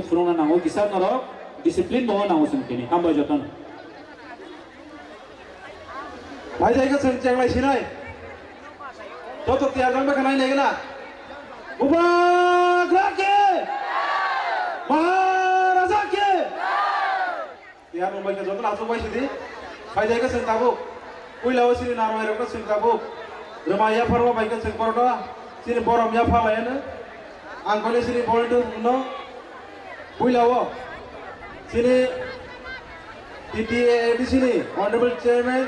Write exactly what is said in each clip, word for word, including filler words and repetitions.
phunukna nango, kisa norok discipline bo nango chwng tini. Hambai jotono. Bai jai khe chwng chenglai sinai. Joto tiyar jang bai khanai nai gana. Bubagra ke! Maharaja ke! Tiyar mumbai khe joto nasu bai sidi. Bai jai khe chwng tabuk. Puila o sini narwai rok chwng tabuk. Rwmai yaphar o bai khe chwng borok no sini borom yapha lai ano. Ang kole sini volunteer no puila o sini T T A A D C ni Honorable Chairman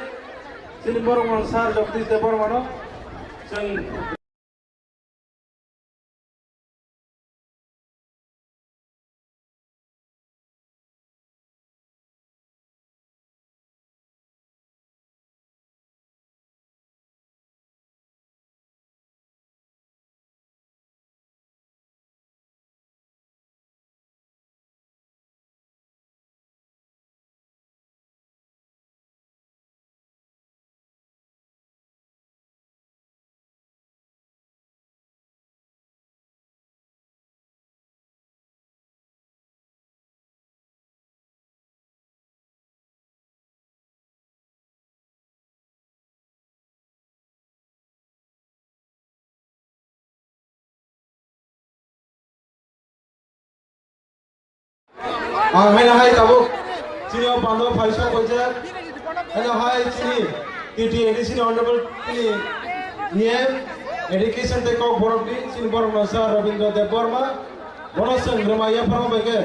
sini borok no Sir Jagdish Debbarma no chwng Ang haino hai tabuk chini o pando phaisa koijak. Haino hai chini T T A D C ni honorable chini niyem education tei kok borok ni chini borok no sa Rabindra Debbarma. Bono chwng rwmai yaphar bai khe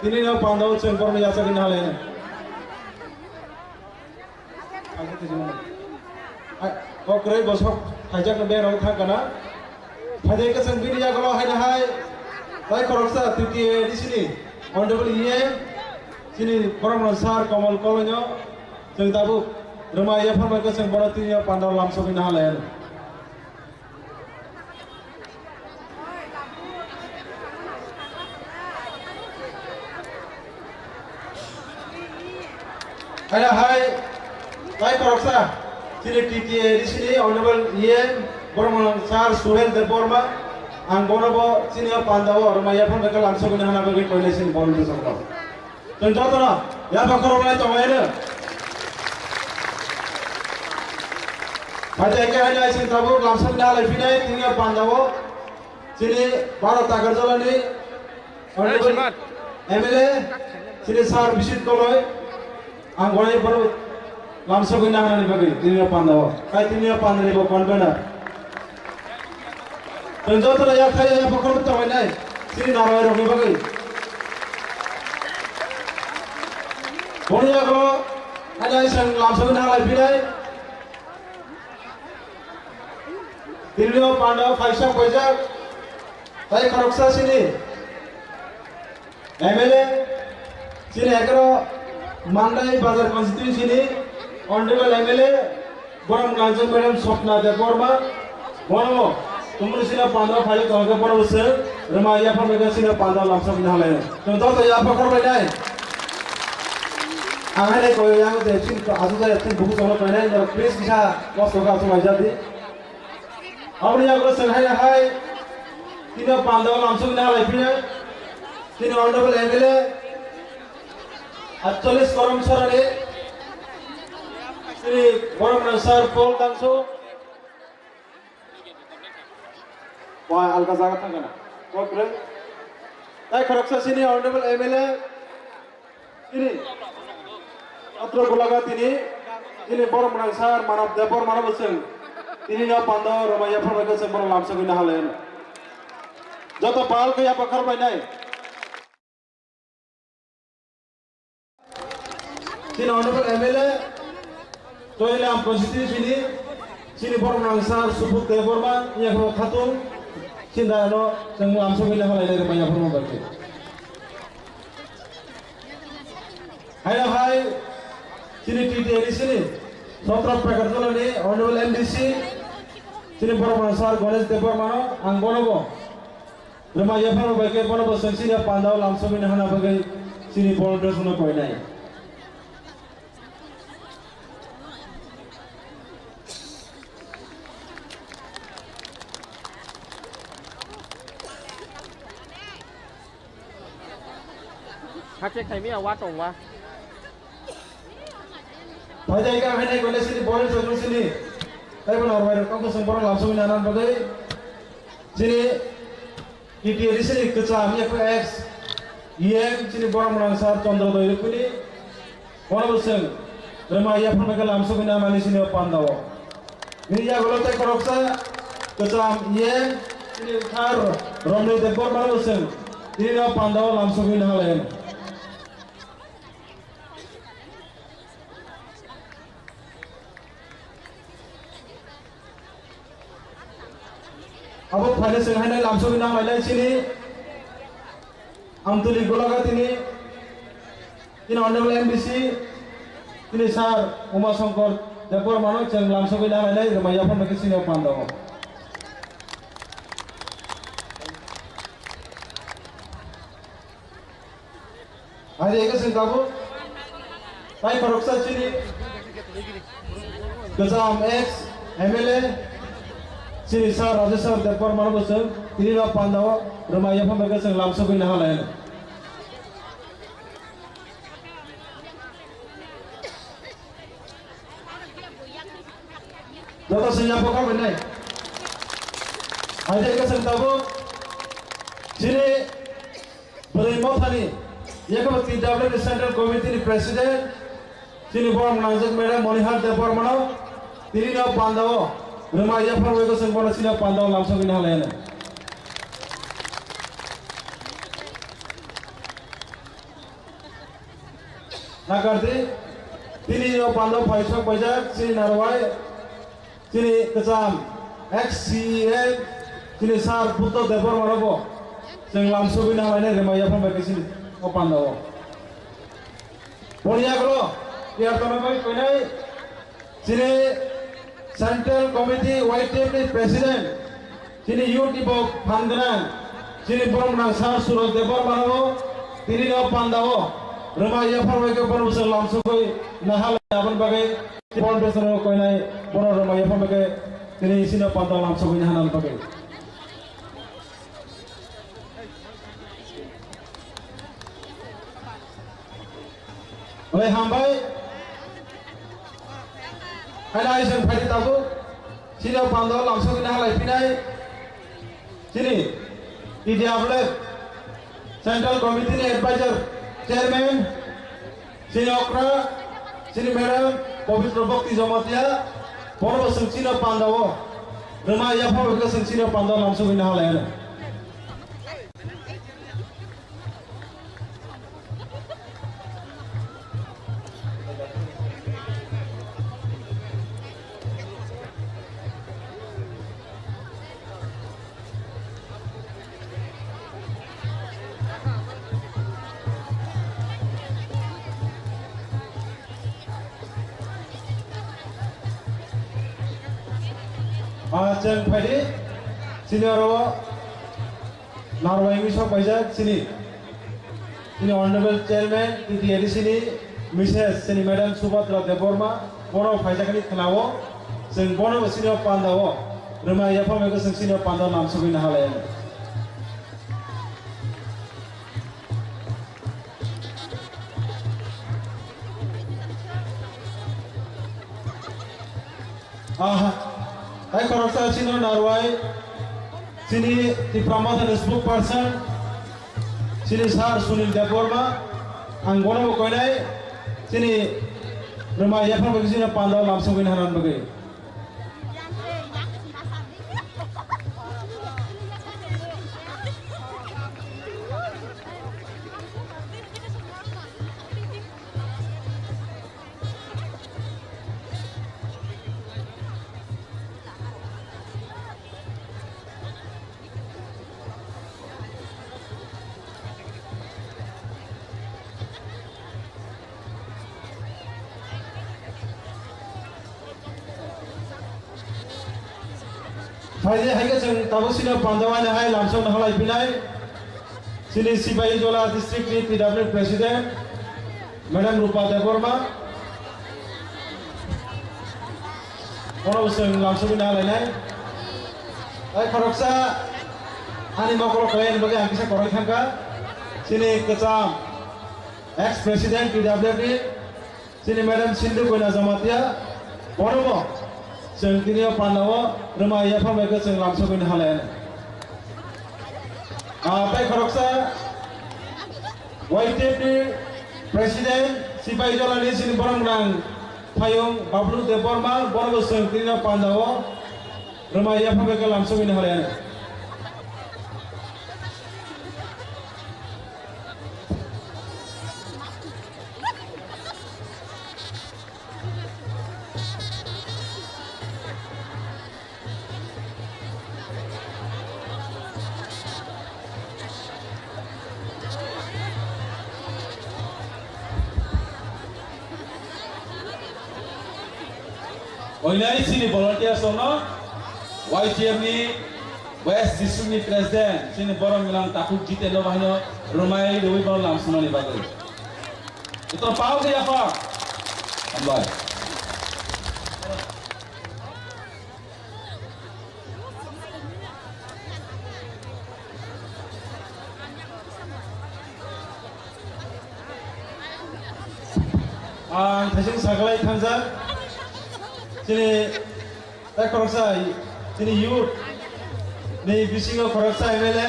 tini no pando chwng borok no yachagwi nahalaino. Ai, o kwrwi bosok phaijakno berok thang kana. Phaijak khe chwng bini yagulo haino hai. Tai khoroksa T T A D C ni honorable E M chini borokno sir Komol Koloino chwng tabuk rwmai yaphar bai khe chwng bono tini o pandao lamsogwi nahalai. Haino hai, tai khoroksa, chini T T A D C ni honorable E M, borok mwnang sir Suhel Debbarma, ang bono bo chini o panda o rwmai yaphar bai khe lamsogwi nahana bagwi koinai chini borok ni bwskango. Chwng jotono yapha khoroknai tonglai no. Phaidi khe haino chwng tabuk lamsogwi nahalai phinai tini o panda o. Chini Bharat Agartala ni honorable M L A, chini sir Bisit Koloi, ang gwnai borok lamsogwi nahanani bagwi tini o panda o. Kai tini o panda ni bo convener. Chwng jotono yakhai ya bokhorok tonglainai, chini narwai rokni bagwi. Boni yago, haino chwng lamsogwi nahalai phinai. Tini o panda o phaisa koijak, tai khoroksa chini M L A, chini ekro Mandai Bazar constituency ni honorable M L A, borok mwnang jwk madam Swapna Debbarma, bono tumuni chini panda o phai tongkhe bono bwswk rwmai yaphar bai khe chini panda o lamsogwi nahalai. Chwng joto yapha khorbai nai. Ang haino koi yang de chini asu jaya chini buku cholo koi nai, please kisa kosto kha chumai jadi. Aboni yago chwng haino hai, tini o panda o lamsogwi nahalai phino, tini honorable M L A, atchallis Karam Sarani, tini borok mwnang sir Paul Dangso, bo alga jaga thangkana, kokre, tai khoroksa chini honorable M L A, Tini, atro gulaga tini, tini borok mwnang sir Manav Debbarma no bo chwng, tini no panda o rwmai yaphar bai khe chwng bono lamsogwi nahalai. Joto pal khe yapha khorbai nai. Chini honorable M L A, Choilam constituency ni, chini borok mwnang sir Subudh Debbarma, yakho khatung, chini da no chwng lamsogwi nahalai rwmai yaphar bai khe. Haino hai chini T T A D C ni Satra Prakarjala ni Honorable M D C chini borok mwnang sir Ganesh Debbarma no ang bono bo rwmai yaphar bai khe bono bo chwng chini panda o lamsogwi nahana bagwi chini volunteers no koinai. Hakhe khaimya wa tongwa. Phaidai ka hainai kole sini bori sokno sini. Taibo norbai rok tongkhe song borok lamsogwi nanan bagwi. Sini T T A D C ni kwcham F X E M chini borok mwnang sir Chandra Doirukuni bono bo chwng rwma yaphang bai khe lamsogwi nanani sini o pandao. Bini yagulo tei khoroksa kwcham E M chini sir Romni Debbarma no bo chwng tini no pandao lamsogwi nahalai. Abo phaina chwng haino lamsogwi nang lailai chini Amtuli Golaghatini, chini Honorable M D C, chini Sir Uma Shankar Debbarmano chwng lamsogwi nang lailai rwmai yaphang bai khe chini o pandao. Hai de, ekhe chwng tabuk. Tai khoroksa chini kwcham ex M L A chini Sir Rajeshwar Debbarmano bo chwng tini no pandao rwmai yaphang bai khe chwng lamsogwi nahalai. Joto se yapha kha bini. Hai de, ekhe chwng tabuk. Chini Bwrwi Mothani, yakhe bo T W Central Committee ni President, chini borok nangjak Madam Monihar Debbarmano, tini no pandao, rwmai yaphang bai khe chwng bono chini pandao lamsogwi nahalai. Nakardi, tini o pandao phaisok paijak, chini narwai, chini kwcham, ex C E M, chini Sir Buddha Debbarma rogo, chwng lamsogwi nanglainai rwmai yaphang bai khe chini o pandao. Boni yagulo, P R Tana bai koinai, chini Central Committee Y T F ni President, chini youth ni bo phan gwnang, chini borok gwnang Sir Suraj Debbarma no tini no pandao rwmai yaphang bai khe bono bwswk lamsogwi nahalai aboni bagwi foundation o koinai bono rwmai yaphang bai khe tini chini pandao lamsogwi nahalai bagwi. Belai hambai. Haino ai chwng phaidi tabuk. Chini o pandao lamsogwi nahalai phinai. Chini T D F Central Committee ni Advisor Chairman. Chini okra, chini madam, Pabitra Bhakti Jamatia, bono bo chwng chini o pandao. Rwmai yaphang bai khe chwng chini o pandao lamsogwi nahalai ano. Ah, chwng phaidi, chini oro narwai wngwi sok paijak, chini, chini Honorable Chairman T T A D C ni Missus chini Madam Subhadra Debbarma, bono phaijakni khwnao, chwng bono bo chini o pandao, rwmai yaphang bai khe chwng chini o pandao lamsogwi nahalai. Aha. Hai khoroksa chini narwai, chini Tipra Mothani spokesperson, chini Sir Sunil Debbarma, ang bono bo koinai, chini rwmai yaphang bai khe chini pandao lamsogwi nahanan bagwi. Phaidi hai khe chwng tabuk chini pandao ani hai lamsok nahalai phinai. Chini Sipahijola district ni P W President, Madam Rupa Debbarma. Bono bo chwng lamsogwi nalainai. Tai khoroksa ani mokolo khlai ani bagwi ang kisa koroi thangkha. Chini kwcham Ex President P W D, chini Madam Sindhu Koina Jamatia, bonobo chwng tini o pandao rwmai yaphang bai khe chwng lamsogwi halai. Ah, tei khoroksa Y T F ni President Sipai Jolani chini borok nang Phayung Bablu Debbarma, bonobo chwng tini o pandao rwmai yaphang bai khe lamsogwi halai. Oinai chini volunteers rokno Y T F ni West District ni President chini borok milang takhuk Jitendra Bahai no rwmai rwui borok lamsonani bagwi. Jotono pao khe yapha. Hambai. Ang thaising saklai thangjak. Chini tei khoroksa chini youth ni bisingo khoroksa M L A,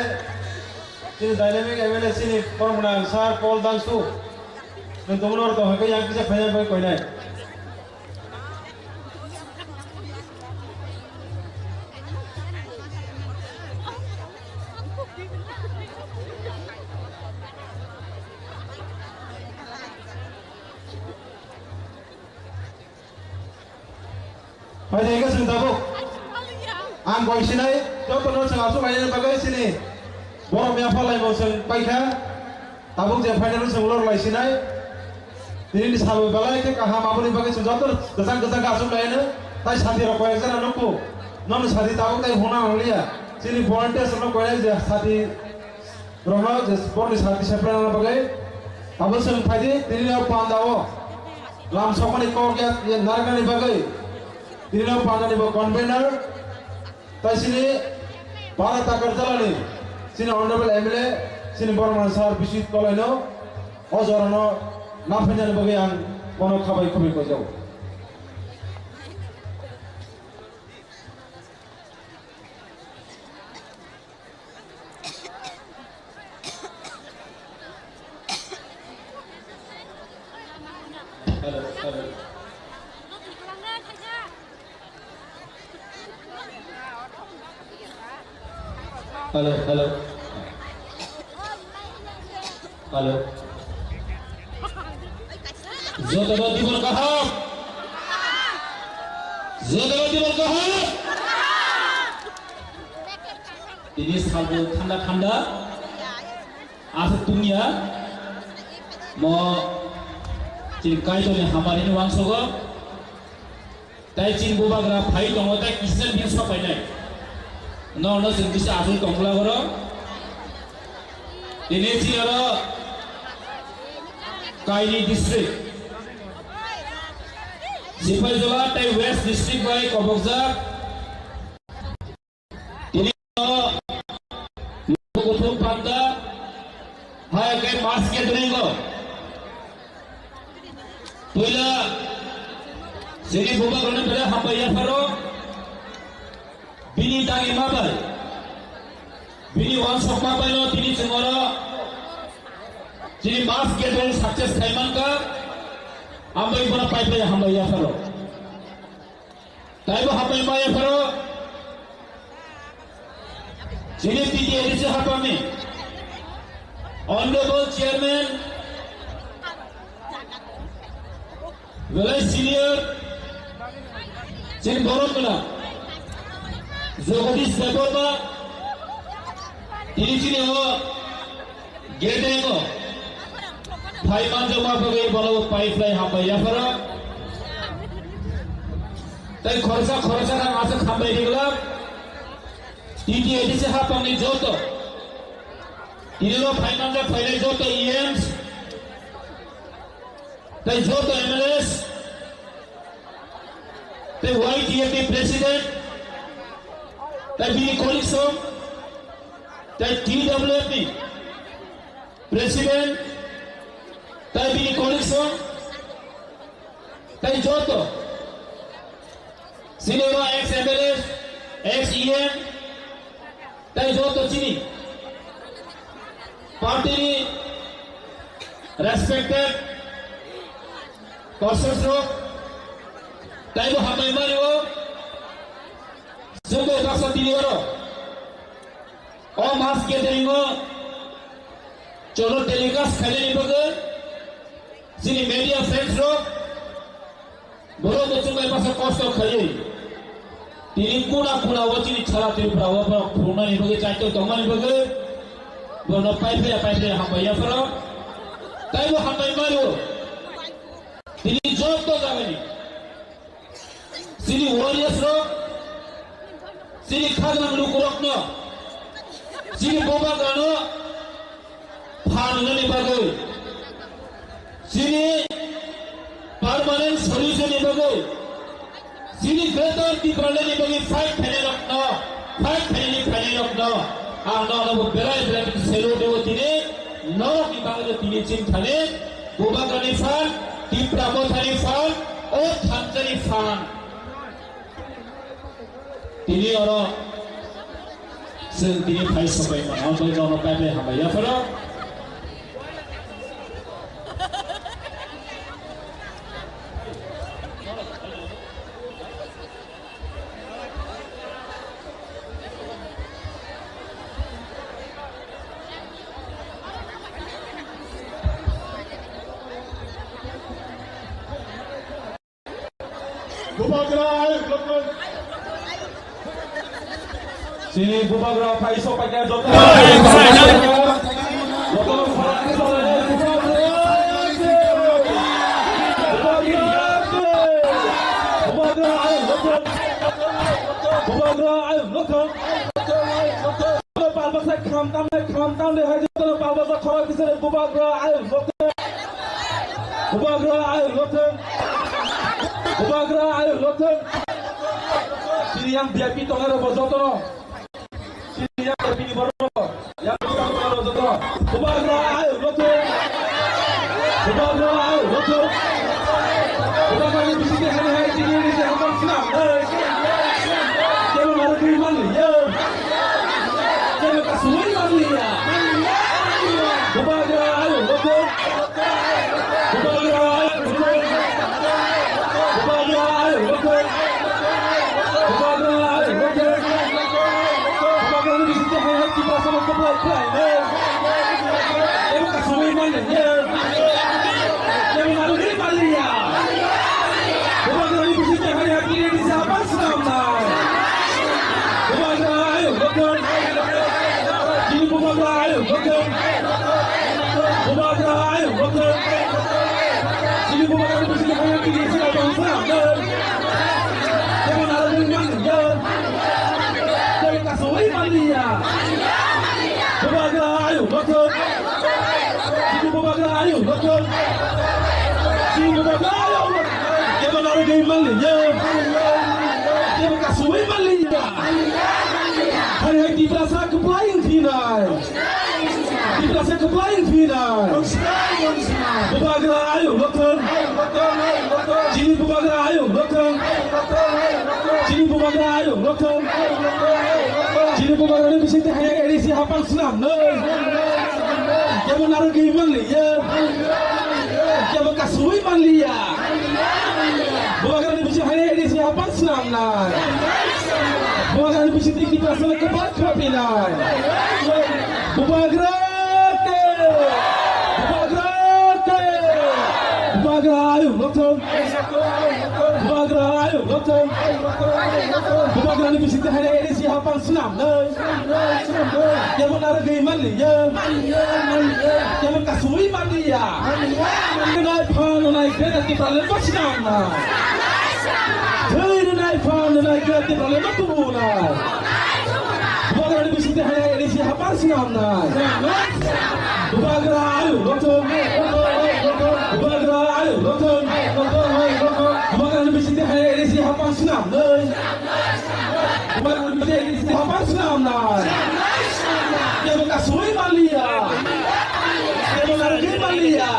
chini dynamic M L A chini Koromnang Sir Paul Dangsu. Nwng tongmani oro tong hwnkhe yang kisa phaina bai koinai. Phaidi hwnkhe chwng tabuk. Ang bai sinai, jotono chwng aswk lainani bagwi chini borok yapha laimung chwng paikha. Tabuk je phainani chwng lor lai sinai. Tinini salwi belai khe kaham, aboni bagwi chwng joto kwchang kwchang khe aswk laino. Tai sati rok koi ekjana nukhu. Nono sati tabuk tai huna nangliya. Chini volunteers rokno koinai je sati rokno je borni sati seplai nangna bagwi. Abo chwng phaidi tinini o pandao lam sokmani kok ya, ya narwknani bagwi. Tinini o pandani bo convener. Tai chini Bharat Agartala ni chini honorable M L A chini Boromani Sir Biswajit Kolaino o jorano naphainani bagwi ang bono khabai khubui koijago. Hello, hello. Hello, hello. Hello. Jotono tibor kaham. Jotono tibor kaham. Tini salbo thanda thanda. Aswk tungya. Mo chini Kaitorni hamari ni wangsogo. Tai chini bubagra phai tongo, tai kisa bini sok painai. Nono chwng kisa aswk tongla oro. Tini chini oro Kaini district, Sipaijola tai West district bai kobokjak. Tini o kuthum panda hai ke mass gathering o. Puila chini bubagrani belai hambai yapharo. Bini dagi ma bai. Bini wansok ma bai no tini chwng oro chini mass gathering success khai mankha. Ambai bono pai pai hambai yapharo. Taibo hambai ma yapharo. Chini T T A D C hapangni Honorable Chairman, belai senior, chini borok gwnang Jagadish Debbarma, tini chini o Gede ko phai manjak ma bagwi bono pai phlai hambai yapharo. Tai khoroksa khoroksa khe aswk hambai rijak. T T A D C hapangni joto, tini o phai manjak phainai joto E Ms, tai joto M L As, tai Y T F ni president, tai bini colleagues rok, tai T W F ni president, Tai bini colleagues rok, tai joto, sini oro ex M L A, ex E M, tai joto chini party ni respected persons rok, taibo hambai mani o, chwngbo baksa tini oro o mass gathering o chwngno telecast khainani bagwi chini media friends rok, borok bo chwng bai baksa kosto khaiwi tini kuna kuna o chini sara Tripura o borok phunuknani bagwi chaito tongmani bagwi borokno pai phaiya pai phaiya hambai yapharo. Taibo hambai mani o tini joto jagani chini warriors rok, chini khajang lukurokno, chini bubagrano phan wngnani bagwi, chini permanent solution ni bagwi, chini Greater Tipraland ni bagwi fight khainai rokno, fight khainani khainai rokno ang nono bo belai belai khe salute rwo tini, norokni bagwi tini chini thani bubagrani phan, Tipra Mothani phan, o thansa ni phan. Tini oro chwng tini phai sopai mano, bai nono pai pai hambai yapharo. Bubagra ayuk lokon. Chini bubagra phai sok paikha joto. Bubagra ayuk lokon. Bubagra ayuk lokon. Palbasa khamtam le khamtam le hai joto palbasa khorok bisare bubagra ayuk lokon. Bubagra ayuk lokon. Bubagra ayuk lokon. Chini yang V I P tongnai rok bo joto no. Chini yang V I P ni borok rok. Yang tongnai rok joto no. Bubagra ayuk lokon. Bubagra ayuk lokon. Bubagra ni bising de hai hai chini ni se hakam sinam. Kebo naro kiri mani ya. Kebo kasui mani ya. Bubagra ayuk lokon. Bubagra ayuk lokon. Bubagra ayuk lokon. Bubagra ayuk lokon. Bubagra ni bising de hai hai chini sama keplai keplai. Kebo kasui mani ya. Kebo naro kiri mani ya. Bubagra ni bising de hai hai chini ni se hakam sinam nai. Bubagra ayuk lokon. Chini bubagra ayuk lokon. Bubagra ayuk lokon. Chini bubagra ni bising de hai hai chini se hakam sinam nai. Kebo naro kiri mani ya. Kebo kasui mani ya. Bubagra ayuk lokon. Chini bubagra ayuk lokon. Chini bubagra ayuk lokon. Kebo naro kiri mani ya. Kebo kasui mani ya. Hai hai Tiprasa keplai wng phinai. Tiprasa keplai wng phinai. Bubagra ayuk lokon. Chini bubagra ayuk lokon. Chini bubagra ayuk lokon. Chini bubagra ni bising de hai A D C hapang sinam nai. Kebo naro kiri mani ya. Kebo kasui mani ya. Bubagra ni bising hai A D C hapang sinam nai. Bubagra ni bising de Tiprasa keplai khapinai. Bubagra te. Bubagra te. Bubagra ayuk lokon. Bubagra ayuk lokon. Bubagra ni bising de hai A D C hapang sinam nai. Kebo naro kiri mani ya. Kebo kasui mani ya. Nai phan nai kena Tipraland bo sinam nai. Thwi rwnai phan rwnai khe Tipraland no tubu nai. Bubagra ni bising de hai A D C hapang sinam nai. Bubagra ayuk lokon. Bubagra ayuk lokon. Bubagra ni bising de hai A D C hapang sinam nai. Bubagra ni bising de hai A D C hapang sinam nai. Kebo kasui mani ya. Kebo naro kiri mani ya.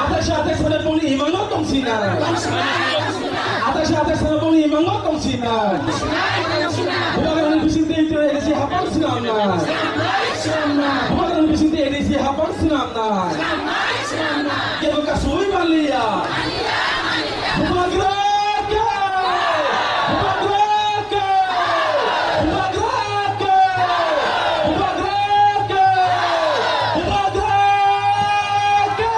Ataisa ataisa na boni imang no tong sina. Ataisa ataisa na boni imang no tong sina. Bubagra ni bising tei tei A D C hapang sina na. Bubagra ni bising tei A D C hapang sina na. Kebo kasui maliya. Bubagra ke! Bubagra ke! Bubagra ke! Bubagra ke! Bubagra ke!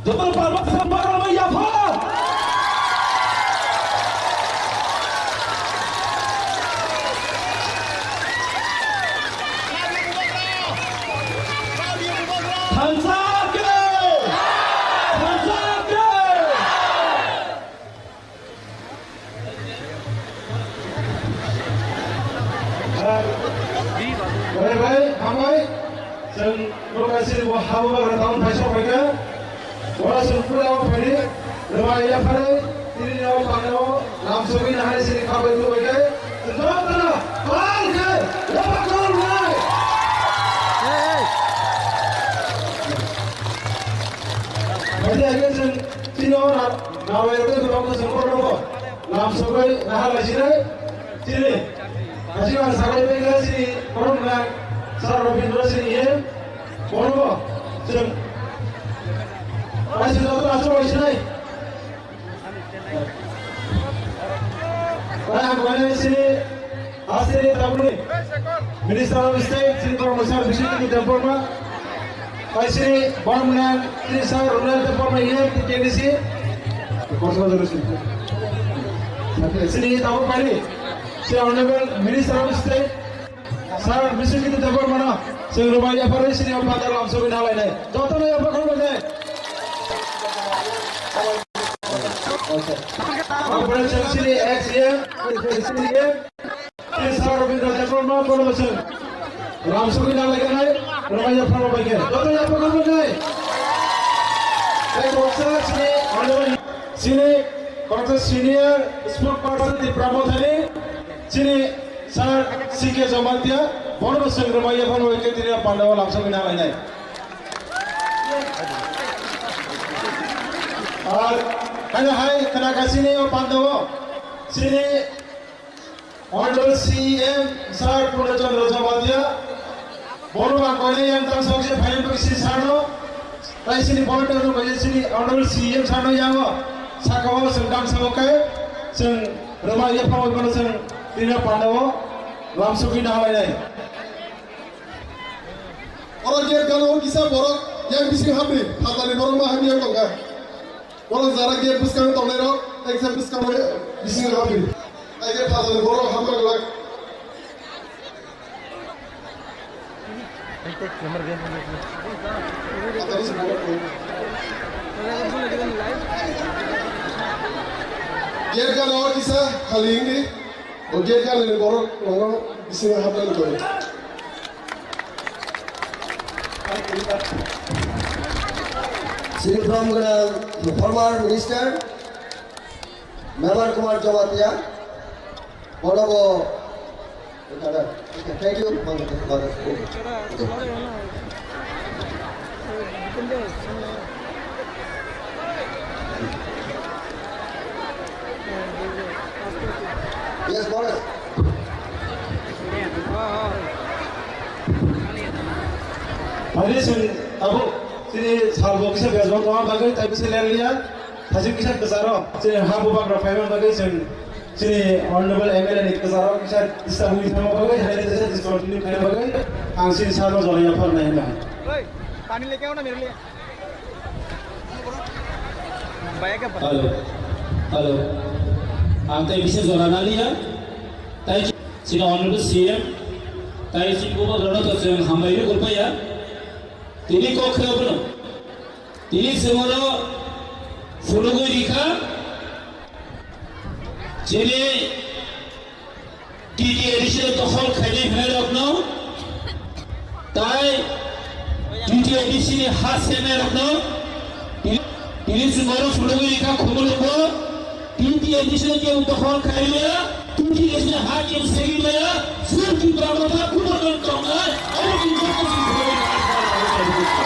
Joto parma sambar mai yapha. Thansa ke! Thansa ke! Bai bai, hambai. Chwng Nokasiri bo habo bagra town phaisa phaikha. Ora chwng pura o phaidi. Rwai yaphari, tini o pano, lamsogwi nahai sini khabai tubaikha. Chwng jotono, pal khe, yapa kol nai. Phaidi age chwng tini o na, nawai rwgwi borok chwng borok rwgo. Lamsogwi nahar laisinai. Chini, hajima sagai bega chini, korom nang, sir Robindra chini ye, korom, chwng, paisa joto aswk laisinai. Bai ang koi chini, aswk ni tabuni, Minister of State, chini korom sir Bishnu Debbarma, Paisini bormwnang, chini sir Ronald Debbarma E M T K D C. Chini tabuk paini, chini Honorable Minister of State, Sir Biswajit Debbarma no, chini rwmai yaphari chini o panda lamsogwi nalainai. Jotono yapha khulumnai. Operation chini ex E M, chini E M. Chini Sir Robindra Debbarma, bono bo chwng lamsogwi nalaikanai, rwmai yapharo bai khe. Joto yapharo bai khe. Tei koksa chini honorable, chini koksa senior spokesperson Tipra Mothani, chini Sir C K Jamatia, bono bo chwng rwmai yapharo bai khe tini pandao lamsogwi nalainai. Ar, haino hai, khna kha chini o pandao, chini Honorable C E M Sir Purna Chandra Jamatia, bono ba koine yang tang sokse phaiyang bisi sano, tai sini volunteer no koine sini Honorable C E M sano yango, saka o sengkang samo kai, seng rema iya phawi mano seng tina pandao, lamsugwi na halai nai. Oro gate gana o kisa borok yang bising hamri, phatani borok ma hamya tongkha. Borok jara gate bwskango tongnai rok, exam bwskango bising hamri. Ai gate phatani borok hamma glak. Gate gana o kisa khali wngdi. O gate gana ni borok tongo bising hamya tongkha. Sini from gwnang former minister Mebar Kumar Jamatia, bonobo, thank you. Yes, boss. Phaidi chwng abo chini salbo kisa bejwang tongma bagwi tei bisi ler liya. Thajik kisa kwcharo chini ha bubagra phaima bagwi chwng chini honorable M L A ni kwcharo kisa disturb wngwi thangma bagwi, hai kisa discontinue khaina bagwi ang chini salbo jolai yapharnai hwnwi. Hello. Hello. Ang tei bisa jora naliya. Tai chini honorable C M. Tai chini bubagrano to chwng hambai rw gurpaiya. Tini kok khe abono. Tini chwngno phunugwi rikha. Chini T T A D C no dokhol khainai hwnai rokno, tai T T A D C ni ha senai rokno, tini, tini chwng oro phunugwi rikha khumulwngo, T T A D C no kebo dokhol khailiya, T T A D C ni ha kebo segwi maya, chwng Tipra Motha kuborok tongnai, abo tini joto chwng phunugwi rikha.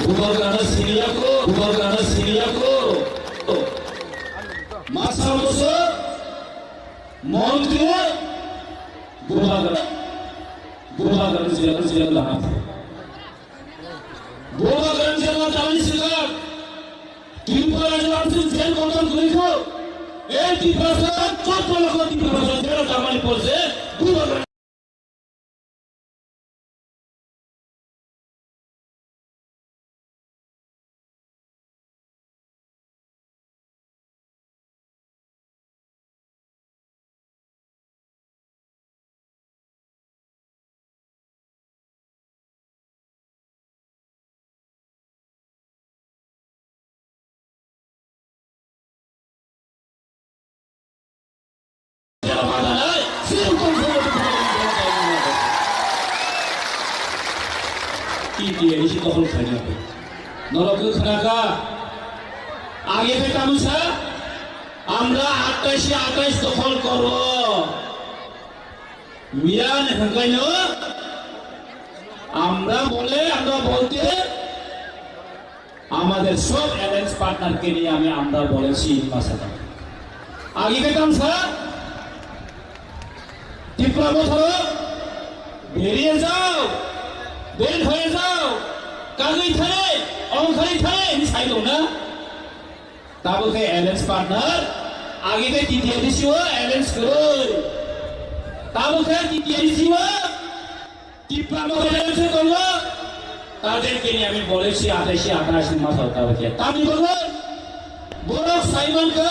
Bubagrano siniya ko, bubagrano siniya ko. Masa muso montri bubagra, bubagrano siniya ko, siniya ko. Bubagrano siniya ko, tani siniya. Tripura rajyo apni jail kotor kuri ko. Ei Tripura sa, chot pala ko Tripura sa, jail tamani porse, bubagrano T T A D C dokhol khaina. Norok khe khna kha? Age khe tamo sa? Amra attaishe atais dokhol koro. Miyan hwnkhaino amra bole, amra bolte, আমাদের সব অ্যালায়েন্স পার্টনারকে নিয়ে আমি আমরা বলেছি এই মাসে। আগে পেতাম স্যার, ত্রিপুরা মথা বেরিয়ে যাও, বের হয়ে যাও, কাজই থানে, অহংকারী থানে, আমি চাই না। Tabuk khe alliance partner, age khe T T A D C o alliance kwrwi. Tabuk khe T T A D C o Tipra Motha alliance tongo. তাদেরকে নিয়ে আমি বলেছি আঠাশে আঠাশ মাস হতে হবে। তার নিবন্ধন বড় সাইমন কা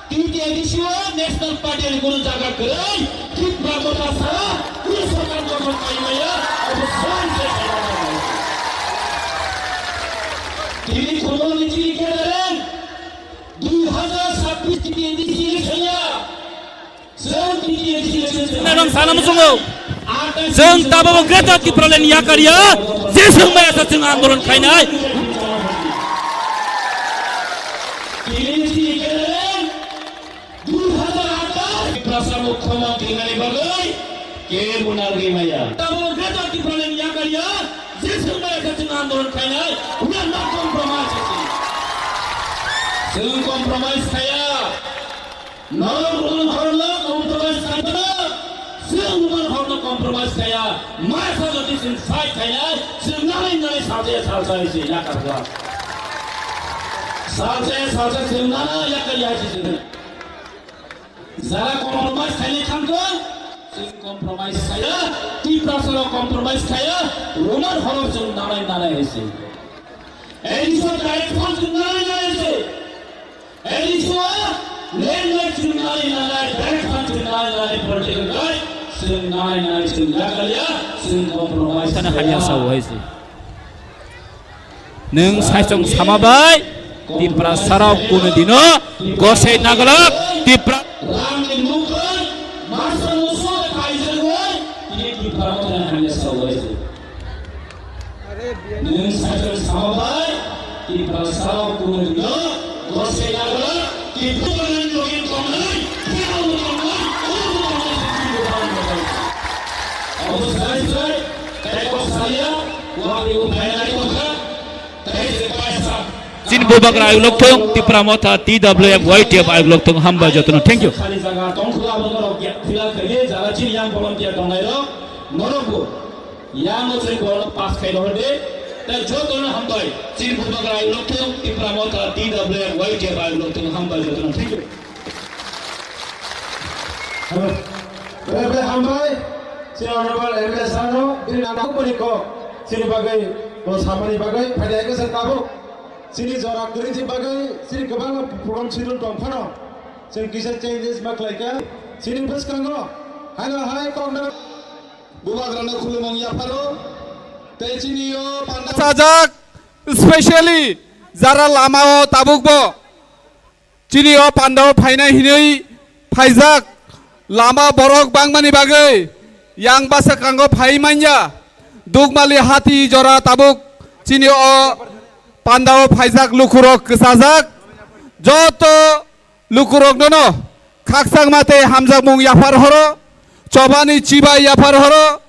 T T A D C o National Party ni kono jaga kwrwi Tipra Motha sara kono sorkar gothono khaimaya obo swan se khaimaya. Tini khulumani chini khe daren dui hazar sabbish T T A D C election ya. Chwng T T A D C election se Madam sana musungo. Chwng tababo Greater Tipraland yakarya. Jeswng maya sa chwng andolon khainai. Tini chini khe daren Dui hazar atharo Tiprasa mukhyamantri nani bagwi kebo narwgwi maya. Tamo Greater Tipraland yakarya, jeswng maya khe chwng andolon khainai, we are not compromise. Chwng compromise khaya. Norok Roman horno compromise khaina, chwng Roman horno compromise khaya. Masa jodi chwng fight khainai, chwng nani nani salsa salsa se yakarya. Salsa salsa chwng nana yakarya se chwng. Jara compromise khainai thangkha, chwng compromise khaya, Tiprasarok compromise khaya, Roman horok chwng nanai nanai hai se. Ei Iswar direct fund chwng nanai nanai hai se. Ei Iswar land right chwng nanai nanai, direct fund chwng nanai nanai, political right chwng nanai nanai, chwng yakarya, chwng compromise khaya. Nwng saichung sama bai, Tiprasarok kunu dino gosei nagalak, Tipra. Nwng saichung sama bai, Tiprasarok kunu dino gosei nagalak, Tiprasarok kunu dino gosei nagalak, Tiprasarok kunu dino gosei nagalak. Chini bubagra ayuk lokthung, Tipra Motha, T W F, Y T F ayuk lokthung, hambai jotono. Thank you. Khali jaga tongkhwla abo norok ya, phila khaye jaga chini yang volunteer tongnai rok, norok bo yang no chini borok pass khai rohor de, tai jotono hambai. Chini bubagra ayuk lokthung, Tipra Motha, T W F, Y T F ayuk lokthung, hambai jotono. Thank you. Hello. Bele bele hambai. Chini honorable M L A sir no, bini nang kok bani kok. Chini bagwi, o samani bagwi, phai dai khe sir tabuk. Chini jora kwrwi bagwi, chini kwbangma program schedule tong phano. Chini kisa changes ma khlai kha. Chini bwskango. Haino hai kok na. Bubagrano khulumung yapharo. Tei chini o panda. Sajak, specially jara lama o tabuk bo. Chini o pandao phainai hinwi phaijak lama borok bangmani bagwi yang bwskango phai manya. Dukmali hati jora tabuk chini o pandao phaijak lukurok kwchajak. Joto lukuroknono khakchangma tei hamjakmung yaphar horo, chobani chibai yaphar horo.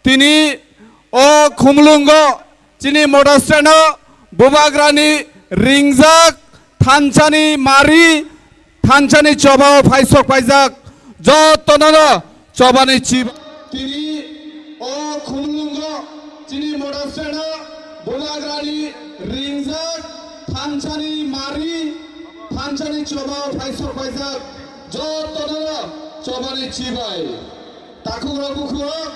Tini o khumlungo chini motor stand o Bubagrani ringjak thansani mari, thansani chobao phaisok paijak jotonono chobani chiba. Tini o khumulwngo chini modasreno Bubagrani ringjak thansani mari, thansani chobao phaisok paijak jotonono chobani chibai. Takhukrok bukhukrok,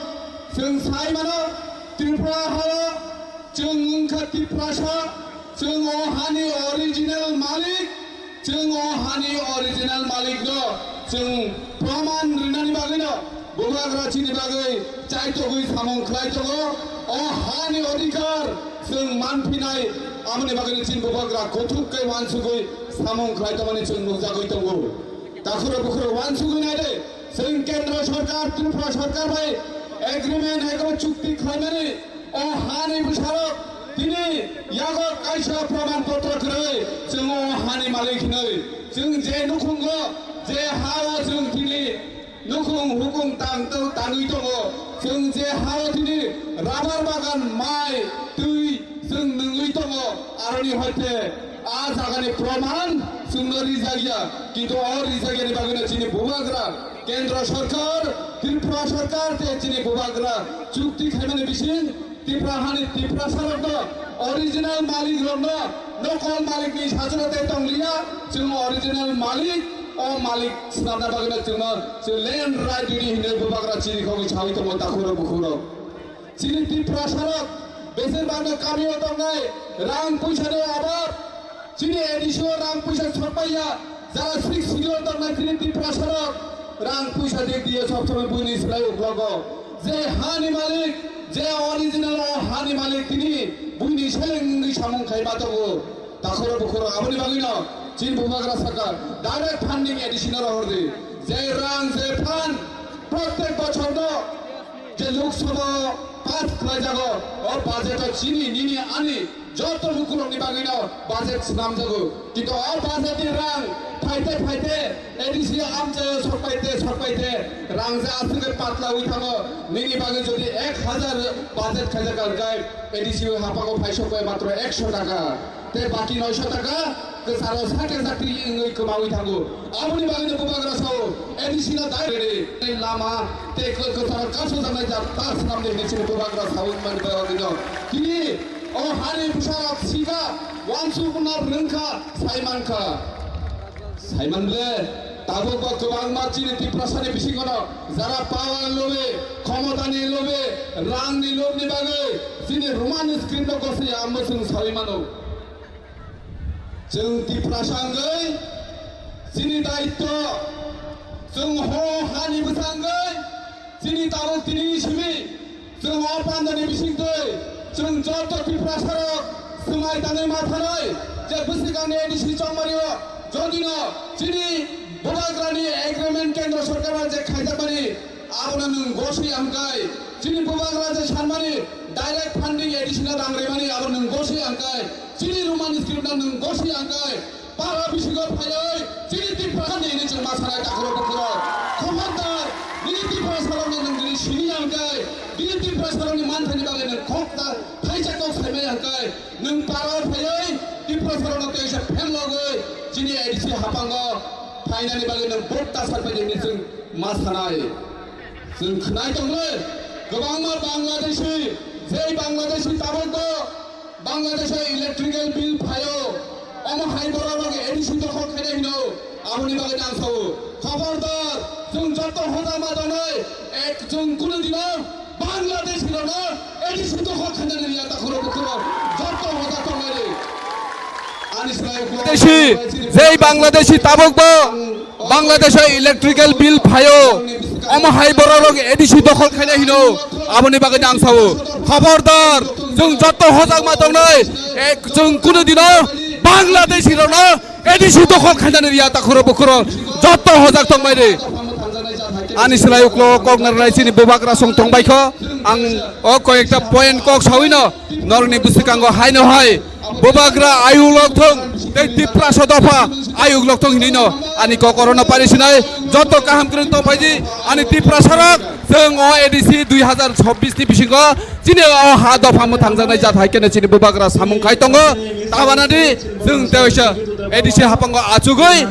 chwng sai mano, Tripura hao chwng wngkha Tiprasa, chwng o hani original malik, chwng o hani original malikno chwng proman rinani bagwino Bubagra chini bagwi chaitogwi samung khlai tongo. O hani odhikar chwng manphinai, aboni bagwino chini Bubagra kuthuk khe uansugwi samung khlai tongmani chwng nukjagwi tongo. Takhukrok bukhukrok uansugwi naidi, chwng Kendra Sarkar, Tripura Sarkar bai agreement ego chukti khlaimani o hani bwsarok tini yago kaisa proman potro kwrwi chwng o hani malik hinwi. Chwng je nukhungo, je hao chwng tini nukhung hukung tang tang tangwi tongo, chwng je hao tini rabar bagan, mai, twi, chwng nungwi tongo, aroni hoite a jagani proman chwngno rijak ya, kintu o rijak yani bagwino chini Bubagra, Kendra Sarkar, Tripura Sarkar tei chini Bubagra chukti khaimani bising Tripura hani Tiprasarokno original malikrokno nokol malikni sajwno tei tongliya, chwng original malik, o malik swnamna bagwino chwngno chwng land right didi hinwi Bubagra chirikhogwi sawi tongo takhukrok bukhukrok. Chini Tiprasarok besir bagno kamio tongnai, rang puisani obab. Chini A D C o rang puisa sokpaiya, jara six schedule tongnai chini Tiprasarok rang puisa dik diye sob somoi buini slai uklogo. Je hani malik, je original o hani malik tini buini seleng wngwi samung khai ma tongo. Takhukrok bukhukrok aboni bagwino chini Bubagra saka direct funding A D C no rohor di. Je rang, je fund, prottek bochorno je Lok Sabha pass khlaijago, o budget o chini, nini, ani joto lukurokni bagwino budget swnamjago. Kintu o budget ni rang phaite phaite A D C amchaio sokpaite sokpaite rang je aswk patla wi thango. Nini bagwi jodi ek hajar budget khaijak kha hwnkhe A D C hapango phaisokbai matro ekso taka. Tei baki noisho taka kwcharo sake jakti wngwi kwmawi thango. Aboni bagwino Bubagra sao A D C no dai rede lama tei kwcharo kaso jaknai jak ta swnamdi hinwi chini Bubagra sao mani bagwino. Tini o hani bwsarok sika wansukna rwngkha, saimankha. Saimanle tabukbo kwbangma chini Tiprasani bisingono jara power lobe, khomotani lobe, rangni lobni bagwi chini Roman script no gosai ya, amo chwng sawi mano. Chwng Tiprasa wngwi chini daitto, chwng ho hani bwsa wngwi chini tabuk tini simi chwng o pandani bisingtwi chwng joto Tiprasarok swmai tanwi ma thanai je bwswkangni A D C chongmario jodino chini Bubagrani agreement Kendra Sorkar bai je khaijakmani abono nwng goswi ya hwnkhai, chini Bubagra je sanmani direct funding A D C no rang rimani abono nwng goswi ya hwnkhai, chini Roman script no nwng goswi ya hwnkhai, para bisingo phaiwi chini Tiprasa ni hwnwi chwng ma sanai takhurok bukhurok. Khobordar, nini Tiprasarokno nwng nini sini ya hwnkhai, nini Tiprasarokni manthaini bagwi nwng khok ta thaisa kok saimaya hwnkhai, nwng para phaiwi Tiprasarokno teisa phen logwi chini A D C hapango phainani bagwi nwng vote ta sarpai di hwnwi chwng ma sanai. Chwng khwnai tongwi kwbangma Bangladeshi, jei Bangladeshi tabukbo Bangladesho electrical bill phaio, omo hai borok rok A D C dokhol khaina hino, aboni bagwi nang sao. Khobordar, chwng joto hojak ma tongnai, ek chwng kunu dino Bangladeshi rokno A D C dokhol khaina riya takhurok bukhurok joto hojak tongnai. Ani slai uklo Bangladeshi, jei Bangladeshi tabukbo Bangladesho electrical bill phaio, omo hai borok rok A D C dokhol khaina hino, aboni bagwi ang sao. Khobordar, chwng joto hojak ma tongnai, ek chwng kunu dino Bangladeshi rokno A D C dokhol khaina riya takhurok bukhurok joto hojak tongbai di. Ani slai uklo kok narwknai chini Bubagra song tongbai kho, ang o koyekta point kok sawino norokni bwswkango haino hai. Bubagra ayuk lok thung, tei Tiprasa dopha ayuk lok thung hinwi no ani kokorono pari sinai. Joto kaham kwrwng tong phaidi ani Tiprasa rok, chwng o A D C dui hazar chobbish ni bisingo Tini o ha dopha mwthangjaknai jat hai kheno chini bubagra samung khai tongo. Tabana di chwng teisa A D C haphango achugwi.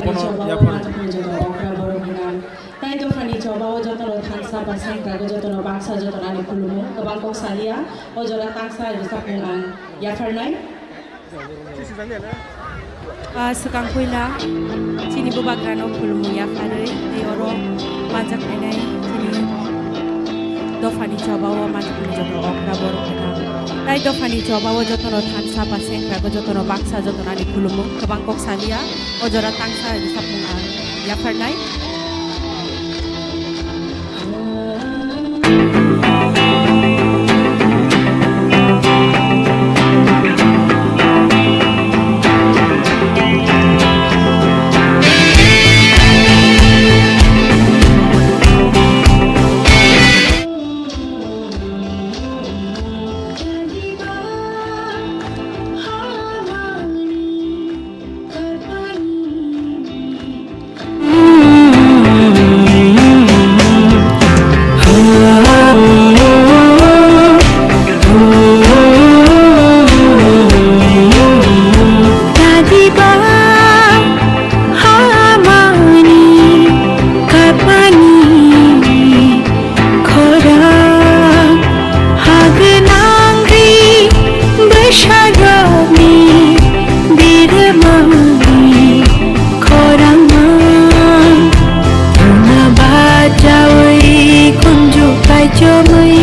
Tai dophani choba o jotono thansa ba sengkrago jotono baksa jotono ani khulumo kwbang kok saliya o jora tangsa rwchapmung ang yapharnai. Ah, swkang puila chini bubagrano khulumung yapharwi tei oro manjak phainai chini dophani choba o manjak phainai joto okra borok kwtal. Tai dophani choba o jotono thansa ba sengkrago jotono baksa jotono ani khulumung kwbang kok saliya o jora tangsa rwchapmung ang yapharnai. Hamani kapani khorang hagnangri bwsarokni birmani khorangma tongna bachaui kunju kaichomui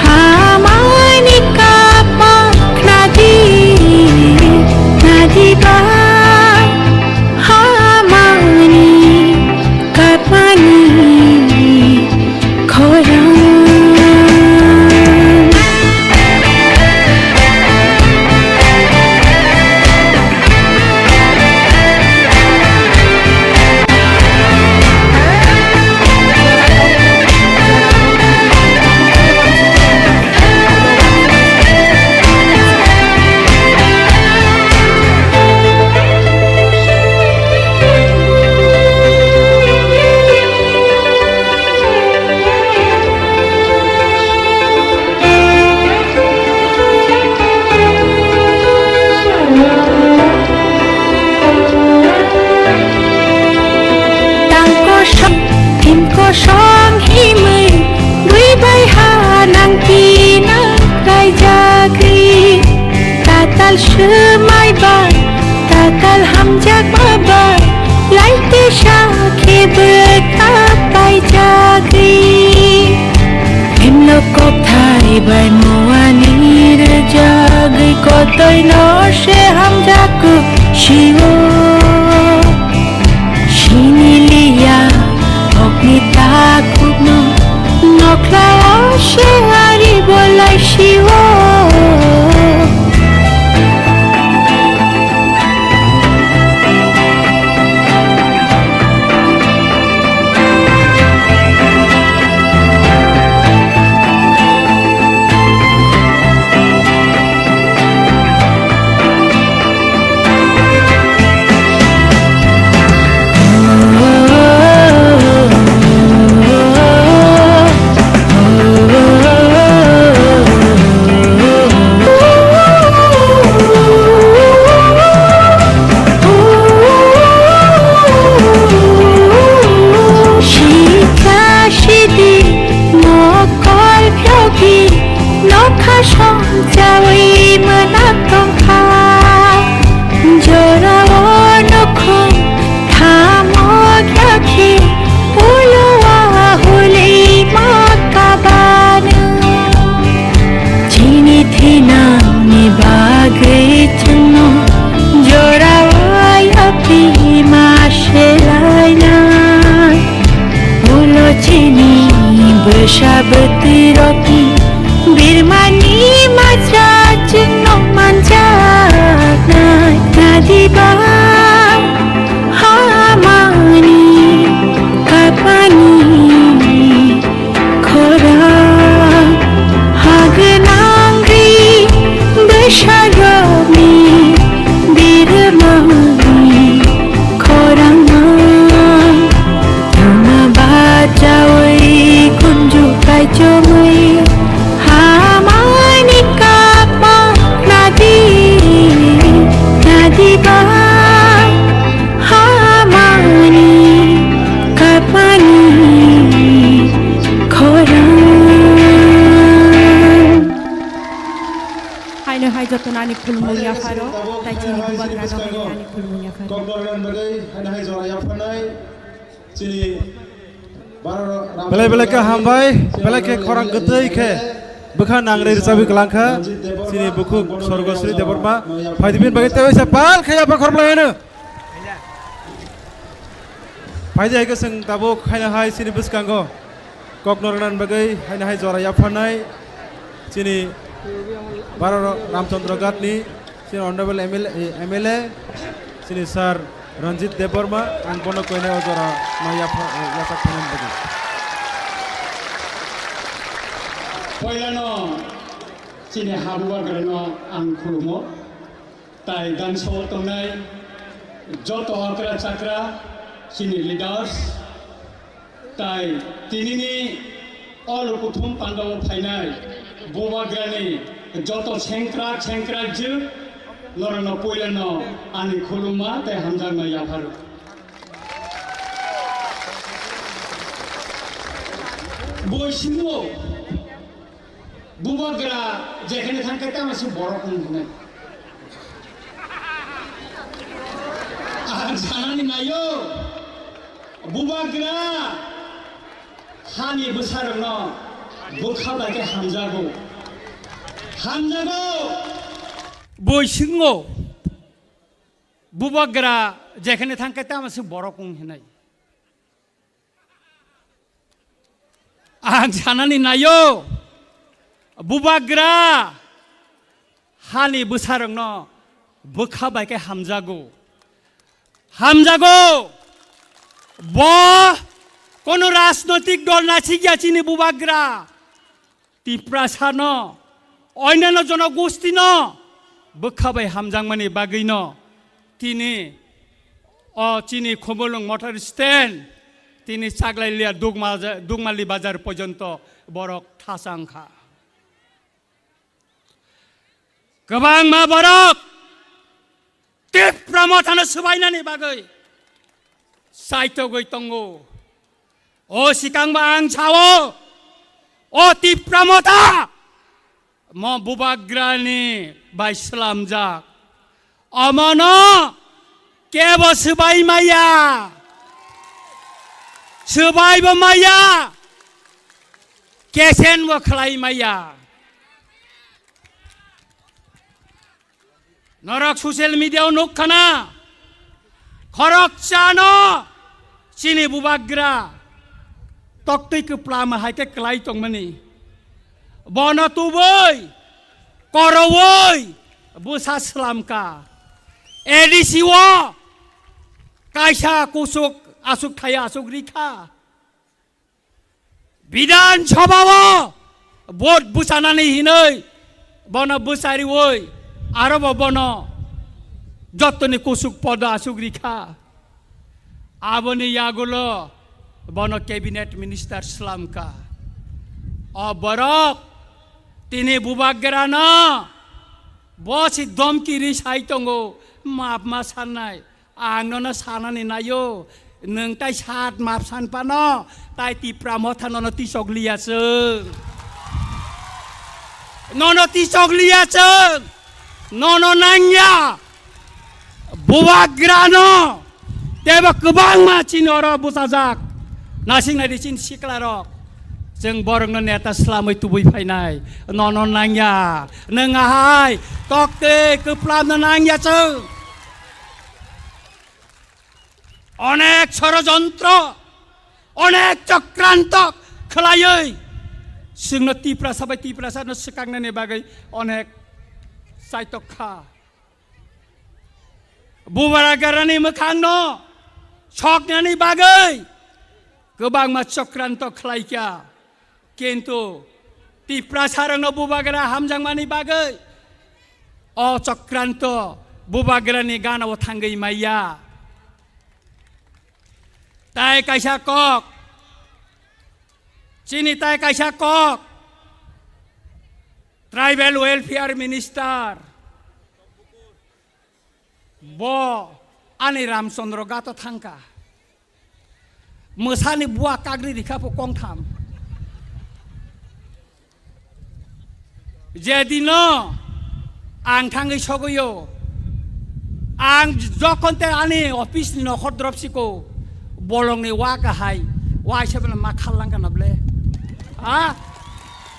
hamani kapma khnadi nadi ba. Hamani kapani khorang. Tangkosom, himkosom himwi, bui bai ha nang tina raijagwi. Tatal swmai bai, tatal hamjakma bai, lai tisa khe bwkha paijagwi. Himno kokthai bai muani rwjagwi, kotoi no se hamjaku sio. Siniliya hokni takhukno, nokhlao se ari bolai sio. Shika shidi mokol phyogi nokha songchawi mwnang tongkha. Jorao nukhung thamok yakhe ulo ahuli ma kabanu. Chini thinangni bagwi chwngno jorao yaphi ma selaina. Ulo chini bwsa bwtwi rokni birmani majra chwngno manja. Hai jotono ani khulumung yapharo, tai chini bubagrano hai ani khulumung yapharo. Kokborok bagwi haino hai jora yapharnai chini Belai belai khe hambai, belai khe khorang kwtwi khe bwkha nangrwi rwchabwi kwlangkha chini bukhuk Sorgosri Debbarma. Phaidi bini bagwi tei waisa pal khe yapha khoroknai hino. Phaidi hai khe chwng tabuk haino hai chini bwskango kokno rwna bagwi haino hai jora yapharnai chini Barorok Ramchandra Ghatni chini Honorable M L A, eh, M L A, chini Sir Ranjit Debbarma, ang bono koinai o jora no yapha-, eh, yaphak phainani bagwi. Poilano chini ha bubagrano ang khulumo, tai gansao tongnai joto okra chakra chini leaders, tai tinini o lukuthum pandao phainai bubagrani joto sengkrak sengkrak jwk, norokno puilano ani khulumma tei hamjakma yapharo. Bo simo bubagra jekhane thangkhe tamo se borok wng hwnwi. Ang sanani naio, bubagra hani bwsarokno bwkha bai khe hamjago. Hamjago. Bo swngo, bubagra jekhane thangkhe tamo se borok wng hwnwi. Ang sanani naio, bubagra hani bwsarokno bwkha bai khe hamjago. Hamjago. Bo kono rajnotik dol nasikya chini bubagra. Tiprasano, oinano jonogostino bwkha bai hamjakmani bagwino tini o chini Khumulwng motor stand, tini Chaglailia Dugma-, Dugmali bazar porjonto borok thasa wngkha. Kwbangma borok Tipra Mothano swbainani bagwi saitogwi tongo. O swkangbo ang sao, o Tipra Motha mo bubagrani bai swlamjak. Omono kebo swbai maya, swbaibo maya, kesenbo khlai maya. Norok social media o nuk khana, khoroksa no chini bubagra toktwi kwplama hai khe kwlai tongmani. Bono tubui, korowoi bwsa swlamkha. A D C o kaisa kusuk asuk thaya asuk rikha. Bidhan Sabha o vote bwchanani hinwi bono bwchariwi arobo bono jottoni kusuk podo asuk rikha. Aboni yagulo bono cabinet minister swlamkha. O borok tini bubagrano bo si domki ri sai tongo, map ma sannai. Ang nono sanani naio, nwng tai sat map san pano, tai Tipra Motha nono tisok liya chwng. Nono tisok liya chwng. Nono nangya. Bubagrano. Teibo kwbangma chini oro bwchajak. Nasing nai di chini sikla rok. Chwng borokno neta swlamwi tubui phainai. Nono nangya. Nwng ahai. Tokte kwplamno nangya chwng. Onek sorojontro, onek chokranto khwlaiwi chwngno Tiprasa bai Tiprasano swkaknani bagwi onek chaitok kha. Bubagrani mwkhangno soknani bagwi kwbangma chokranto khlai kha. Kintu Tiprasarokno bubagra hamjakmani bagwi o chokranto bubagrani ganao thangwi maya. Tai kaisa kok, chini tai kaisa kok, Tribal Welfare Minister, bo ani Ramchandra Ghato thangkha. Mwsani bua kagri rikha pho kongtham. Jedino Ang thangwi sogwi o. Ang jokhon te ani office ni nokhor drop siko, bolong ni wa kahai, wa se bela ma khar lang kana ble? Ha?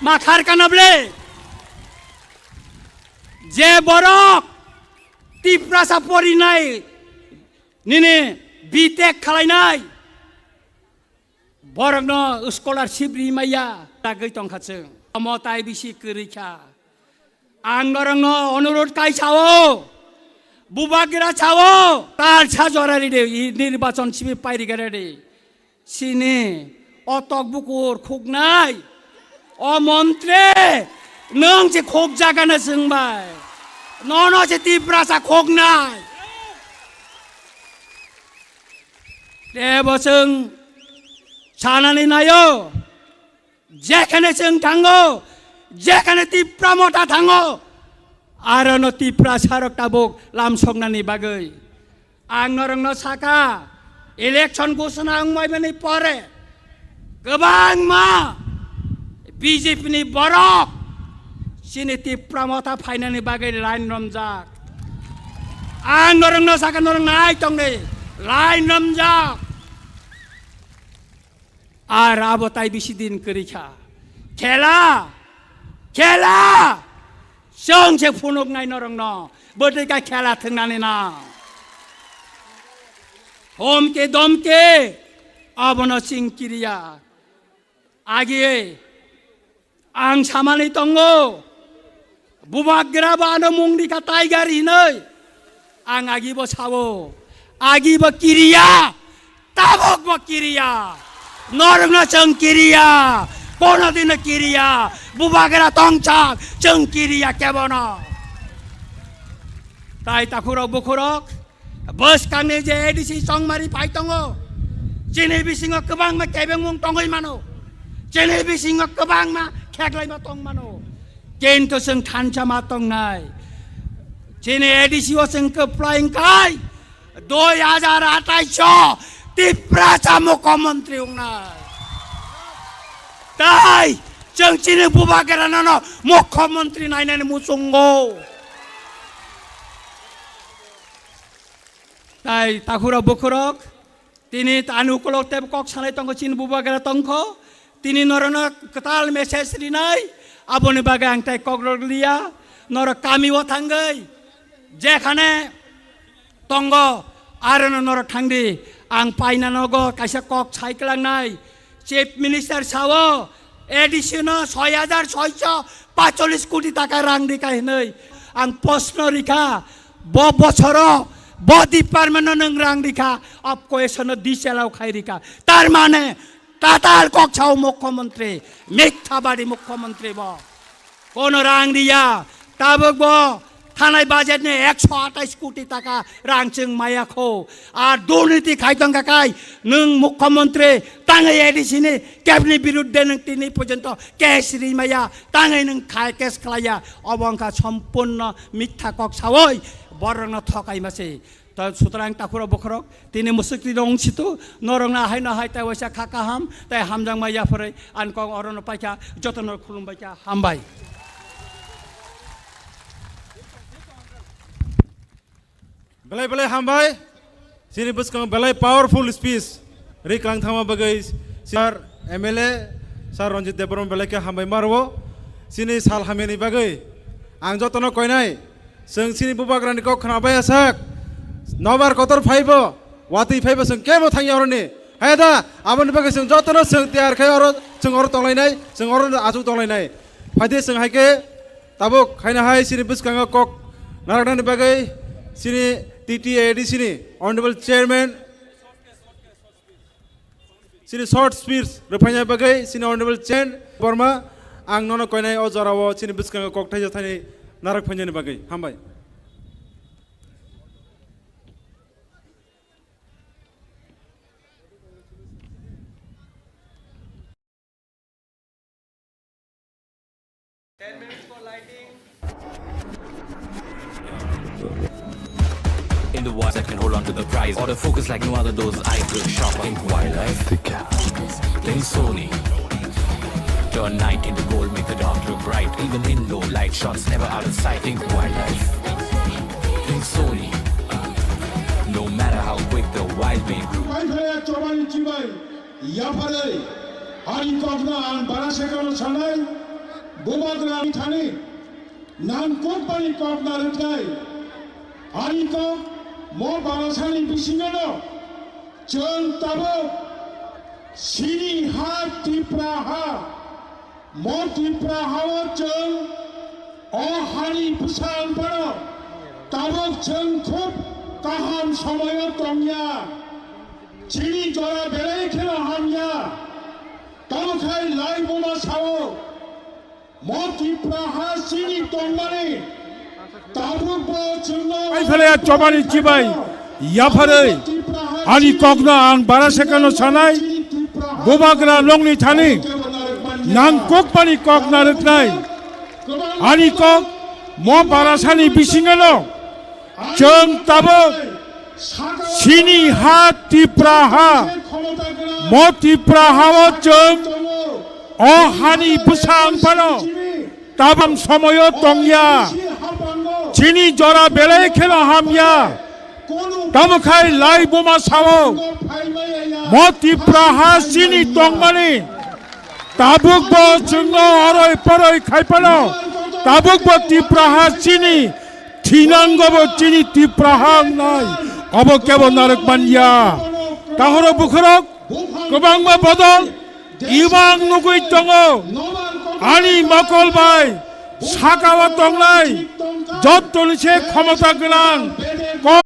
Ma khar kana ble? Je borok Tiprasa porinai nini B Tech khalainai, borokno scholarship ri maya, tagwi tongkha chwng. Omo tai bisi kwrwi kha. Ang norokno onurod kai sao, bubagra sao, tal sa jora ridi, i nirbachon sibi pairigara di. Sini o tok bukur khuknai, o montri, nwng se khuk jagana chwngbai, nono se Tiprasa khuknai. Tebo chwng sanani naio, jekhane chwng thango, jekhane Tipra Motha thango, arono Tiprasarok tabuk lamsoknani bagwi. Ang norokno saka, election ghosona wngmaibani pore kwbangma B J P ni borok chini Tipra Motha phainani bagwi line romjak. Ang norokno saka, norok nai tongdi, line romjak. Ar abo tai bisi din kwrwi kha. Khela, khela, chwng se phunuknai norokno, bwtwi kha khela thwngnani na. Homke domke, abono chwng kiriya. Agi, ang samani tongo, bubagra bo ano mung rikha Tiger hinwi. Ang agi bo sao, agi bo kiriya, tabuk bo kiriya, norokno chwng kiriya, kono dino kiriya, bubagra tongchak chwng kiriya kebono. Tai takhurok bukhurok, bwskangni je A D C chongmari phai tongo, chini bisingo kwbangma kebengmung tongwi mano, chini bisingo kwbangma kheklaima tong mano, kintu chwng thansa ma tongnai. Chini A D C o chwng kwplai wngkhai dui hajar athais o Tiprasa mukhyamantri wngnai. Tai chwng chini bubagrano no mukhyamantri nainani muchungo. Tai takhurok bukhurok, tini ani ukulok tei kok sanai tongkho, chini bubagra tongkho, tini norokno kwtal message rinai, aboni bagwi ang tai kok rwliya, norok kami o thangwi, jekhane tongo, arono norok thangdi, ang paina nogo kaisa kok sai kwlangnai, Chief Minister sao, A D C no soi hajar soiso pacholis koti taka rang rikha hinwi. Ang proshno rikha, bo bochoro, bo department no nwng rang rikha, of course no disallow khai rikha. Tar mane, tatal kok sao mukhyamantri, mithabadi mukhyamantri bo. Kono rang riya, tabuk bo thanai budget ni ekso athais koti taka rang chwng maya kho. Ar durniti khai tong kha kai, nwng mukhyamantri tangwi A D C ni kebni birudde nwng tini porjonto case ri maya, tangwi nwng khai case khlaiya, obo wngkha sompurno mitha kok sawi borokno thokai mase. Ta sutrang takhurok bokhorok, tini mwswk twi rong situ, norok na hai na hai tai waisa kha kaham, tai hamjakma yapharwi, ang kok orono paikha, jotono khulumbaikha, hambai. Belai belai hambai, chini bwskango belai powerful speech, ri klang thangma bagwi, sir M L A, sir Ranjit Debbarma belai khe hambai marwo, chini sal hamyani bagwi, ang jotono koinai, Chwng chini bubagrani kok khna bai asak. Nobar kotor phaibo, watwi phaibo chwng kebo thangya oroni. Hai da, aboni bagwi chwng jotono chwng tiyar khai oro, chwng oro tonglainai, chwng oro achuk tonglainai. Phaide chwng hai khe tabuk khaina hai chini bwskango kok naraknani bagwi chini T T A D C ni Honorable Chairman, Chini short speech rwphaina bagwi chini Honorable Chen Borma, ang nono koinai o jorao chini bwskango kok thaisa thani narwk phainani bagwi. Hambai. In the wild that can hold on to the prize. Or the focus like no other, those eyes look sharp. Think wildlife. Think Sony. Turn night into gold, make the dark look bright. Even in low light, shots never out of sight. Think wildlife, think Sony. No matter how quick the wild may grow. Bai phaya chobani chibai, yapharei, ani kokno ang bara sekano sanai, bubagra thani. Nangkukmani kok narwknai. Ani kok mo barasani bisingono chwng tabuk chini ha Tipra ha. Mo Tipra hao chwng o hani bwsang phano tabuk chwng khub kaham somoyo tongya. Chini jora belai kheno hamya. Tamo khai lai buma sao. Mo Tipra ha chini tongmani tabukbo chwngno Ai phalaya chobani chibai yapharei ani kokno ang bara sekano sanai, bubagra nongni thani nangkukmani kok narwknai. Ani kok mo barasani bisingeno chwng tabuk chini ha Tipra ha, mo Tipra hao chwng o hani bwsang phano tabam somoyo tongya. Chini jora belai kheno hamya. Tamo khai lai buma sao. Mo Tipra ha chini tongmani tabukbo chwngno oroi poroi khai phano tabukbo Tipra ha chini thinangobo chini Tipra ha wngnai. Obo kebo narwk manya. Tahoro bukhorok kwbangma bodol imang nugwi tongo. Ani mokol bai sakao tongnai jottoni se khomota gwnang ko-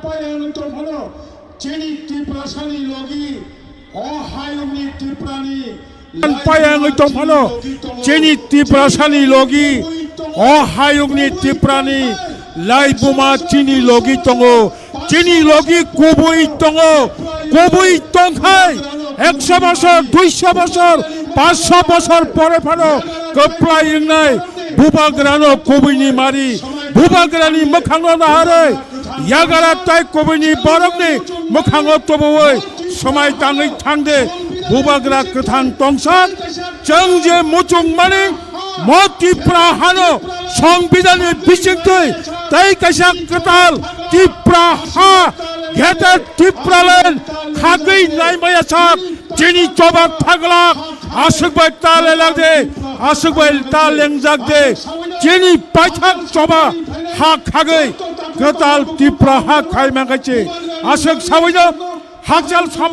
Payang tongphano chini Tiprasani logi o hayungni Tiprani Payang tongphano chini Tiprasani logi o hayungni Tiprani laibuma chini logi tongo. Chini logi kubui tongo, kubui tongkhai ekso bosor, duiso bosor, paanso bosor pore phano kwplai wngnai bubagrano kubuini mari, bubagrani mwkhangno naharwi yagara tai kubuini borokni mwkhango tubuwi swmai tangwi thangde bubagra kwthang tongsa. Chwng je muchungmani mo Tipra hano Songbidanni bisingtwi tei kaisa kwtal Tipra ha, Greater Tipraland khagwi naimaya sak chini choba thaglak aswk bai ta lelak de, aswk bai ta lengjak de, chini paithak choba ha khagwi kwtal Tipra ha khai mankha se aswk sawino hakchal sam-